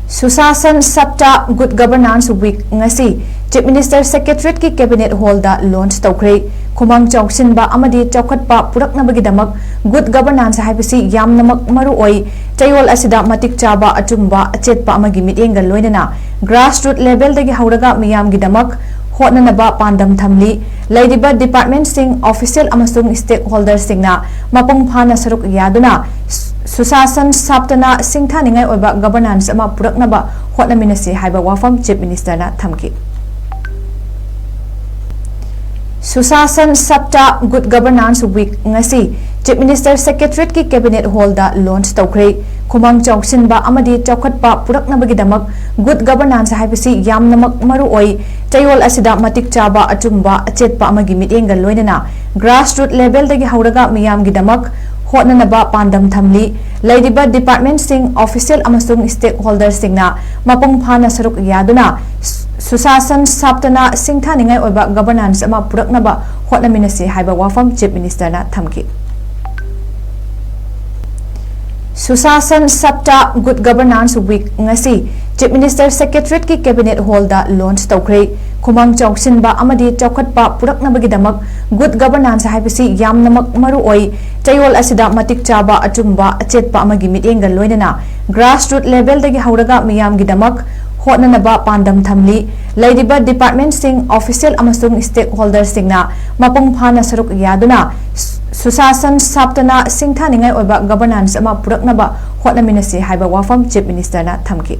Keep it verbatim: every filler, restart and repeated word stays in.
Sushasan ꯁꯞꯇꯥ good governance week ꯉꯁꯤ chief minister ꯁꯦꯀ꯭ꯔꯦꯇꯔꯤꯌꯦꯠꯀꯤ cabinet ꯍꯣꯜꯗ launch ꯇꯧꯈ꯭ꯔꯦ꯫ ꯈꯨꯃꯥꯡ ꯆꯥꯎꯁꯤꯟꯕ ꯑꯃꯗꯤ ꯆꯥꯎꯈꯠꯄ ꯄꯨꯔꯛꯅꯕꯒꯤꯗꯃꯛ ꯒꯨꯗ ꯒꯕꯔꯅꯥꯟꯁ ꯍꯥꯏꯕꯁꯤ ꯌꯥꯝꯅꯃꯛ ꯃꯔꯨ ꯑꯣꯏ꯫ ꯆꯌꯣꯜ ꯑꯁꯤꯗ ꯃꯇꯤꯛ ꯆꯥꯕ, ꯑꯆꯨꯝꯕ, ꯑꯆꯦꯠꯄ ꯑꯃꯒꯤ ꯃꯤꯠꯌꯦꯡꯒ ꯂꯣꯏꯅꯅ ꯒ꯭ꯔꯥꯁꯔꯨꯠ ꯂꯦꯚꯦꯜꯗꯒꯤ ꯍꯧꯔꯒ ꯃꯤꯌꯥꯝꯒꯤꯗꯃꯛ ꯍꯣꯠꯅꯅꯕ ꯄꯥꯟꯗꯝ ꯊꯝꯂꯤ꯫ ꯂꯩꯔꯤꯕ ꯗꯤꯄꯥꯔꯠꯃꯦꯟꯠꯁꯤꯡ, ꯑꯣꯐꯤꯁꯤꯌꯦꯜ ꯑꯃꯁꯨꯡ ꯁ꯭ꯇꯦꯛꯍꯣꯜꯗꯔꯁꯤꯡꯅ ꯃꯄꯨꯡ ꯐꯥꯅ ꯁꯔꯨꯛ ꯌꯥꯗꯨꯅ ꯁꯨꯁꯥꯁꯟ ꯁꯥꯞꯇꯅ ꯁꯤꯡꯊꯥꯅꯤꯡꯉꯥꯏ ꯑꯣꯏꯕ ꯒꯕꯔꯅꯥꯟꯁ ꯑꯃ ꯄꯨꯔꯛꯅꯕ ꯍꯣꯠꯅꯃꯤꯟꯅꯁꯤ ꯍꯥꯏꯕ ꯋꯥꯐꯝ ꯆꯤꯐ ꯃꯤꯅꯤꯁꯇꯔꯅ ꯊꯝꯈꯤ꯫ ꯁꯨꯁꯥꯁꯟ ꯁꯞꯇꯥ ꯒꯨꯗ ꯒꯕꯔꯅꯥꯟꯁ ꯋꯤꯛ ꯉꯁꯤ ꯆꯤꯐ ꯃꯤꯅꯤꯁꯇꯔ ꯁꯦꯀ꯭ꯔꯦꯇꯔꯤꯌꯦꯠꯀꯤ ꯀꯦꯕꯤꯅꯦꯠ ꯍꯣꯜꯗ ꯂꯣꯟꯆ ꯇꯧꯈ꯭ꯔꯦ꯫ ꯈꯨꯃꯥꯡ ꯆꯥꯎꯁꯤꯟꯕ ꯑꯃꯗꯤ ꯆꯥꯎꯈꯠꯄ ꯄꯨꯔꯛꯅꯕꯒꯤꯗꯃꯛ ꯒꯨꯗ ꯒꯕꯔꯅꯥꯟꯁ ꯍꯥꯏꯕꯁꯤ ꯌꯥꯝꯅꯃꯛ ꯃꯔꯨ ꯑꯣꯏ꯫ ꯆꯌꯣꯜ ꯑꯁꯤꯗ ꯃꯇꯤꯛ ꯆꯥꯕ, ꯑꯆꯨꯝꯕ, ꯑꯆꯦꯠꯄ ꯑꯃꯒꯤ ꯃꯤꯠꯌꯦꯡꯒ ꯂꯣꯏꯅꯅ ꯒ꯭ꯔꯥꯁꯔꯨꯠ ꯂꯦꯚꯦꯜꯗꯒꯤ ꯍꯧꯔꯒ ꯃꯤꯌꯥꯝꯒꯤꯗꯃꯛ ꯍꯣꯠꯅꯅꯕ ꯄꯥꯟꯗꯝ ꯊꯝꯂꯤ꯫ ꯂꯩꯔꯤꯕ ꯗꯤꯄꯥꯔꯠꯃꯦꯟꯠꯁꯤꯡ, ꯑꯣꯐꯤꯁꯤꯌꯦꯜ ꯑꯃꯁꯨꯡ ꯁ꯭ꯇꯦꯛꯍꯣꯜꯗꯔꯁꯤꯡꯅ ꯃꯄꯨꯡ ꯐꯥꯅ ꯁꯔꯨꯛ ꯌꯥꯗꯨꯅ ꯁꯨꯁꯥꯁꯟ ꯁꯥꯞꯇꯅ ꯁꯤꯡꯊꯥꯅꯤꯡꯉꯥꯏ ꯑꯣꯏꯕ ꯒꯕꯔꯅꯥꯟꯁ ꯑꯃ ꯄꯨꯔꯛꯅꯕ ꯍꯣꯠꯅꯃꯤꯟꯅꯁꯤ ꯍꯥꯏꯕ ꯋꯥꯐꯝ ꯆꯤꯐ ꯃꯤꯅꯤꯁꯇꯔꯅ ꯊꯝꯈꯤ꯫ ꯁꯨꯁꯥꯁꯟ ꯁꯞꯇꯥ ꯒꯨꯗ ꯒꯕꯔꯅꯥꯟꯁ ꯋꯤꯛ ꯉꯁꯤ ꯆꯤꯐ ꯃꯤꯅꯤꯁꯇꯔ ꯁꯦꯀ꯭ꯔꯦꯇꯔꯤꯌꯦꯠꯀꯤ ꯀꯦꯕꯤꯅꯦꯠ ꯍꯣꯜꯗ ꯂꯣꯟꯆ ꯇꯧꯈ꯭ꯔꯦ꯫ ꯈꯨꯃꯥꯡ ꯆꯥꯎꯁꯤꯟꯕ ꯑꯃꯗꯤ ꯆꯥꯎꯈꯠꯄ ꯄꯨꯔꯛꯅꯕꯒꯤꯗꯃꯛ ꯒꯨꯗ ꯒꯕꯔꯅꯥꯟꯁ ꯍꯥꯏꯕꯁꯤ ꯌꯥꯝꯅꯃꯛ ꯃꯔꯨ ꯑꯣꯏ꯫ ꯆꯌꯣꯜ ꯑꯁꯤꯗ ꯃꯇꯤꯛ ꯆꯥꯕ, ꯑꯆꯨꯝꯕ, ꯑꯆꯦꯠꯄ ꯑꯃꯒꯤ ꯃꯤꯠꯌꯦꯡꯒ ꯂꯣꯏꯅꯅ ꯒ꯭ꯔꯥꯁꯔꯨꯠ ꯂꯦꯚꯦꯜꯗꯒꯤ ꯍꯧꯔꯒ ꯃꯤꯌꯥꯝꯒꯤꯗꯃꯛ ꯍꯣꯠꯅꯅꯕ ꯄꯥꯟꯗꯝ ꯊꯝꯂꯤ꯫ ꯂꯩꯔꯤꯕ ꯗꯤꯄꯥꯔꯠꯃꯦꯟꯠꯁꯤꯡ, ꯑꯣꯐꯤꯁꯤꯌꯦꯜ ꯑꯃꯁꯨꯡ ꯁ꯭ꯇꯦꯛꯍꯣꯜꯗꯔꯁꯤꯡꯅ ꯃꯄꯨꯡ ꯐꯥꯅ ꯁꯔꯨꯛ ꯌꯥꯗꯨꯅ ꯁꯨꯁꯥꯁꯟ ꯁꯥꯞꯇꯅ ꯁꯤꯡꯊꯥꯅꯤꯡꯉꯥꯏ ꯑꯣꯏꯕ ꯒꯕꯔꯅꯥꯟꯁ ꯑꯃ ꯄꯨꯔꯛꯅꯕ ꯍꯣꯠꯅꯃꯤꯟꯅꯁꯤ ꯍꯥꯏꯕ ꯋꯥꯐꯝ ꯆꯤꯐ ꯃꯤꯅꯤꯁꯇꯔꯅ ꯊꯝꯈꯤ꯫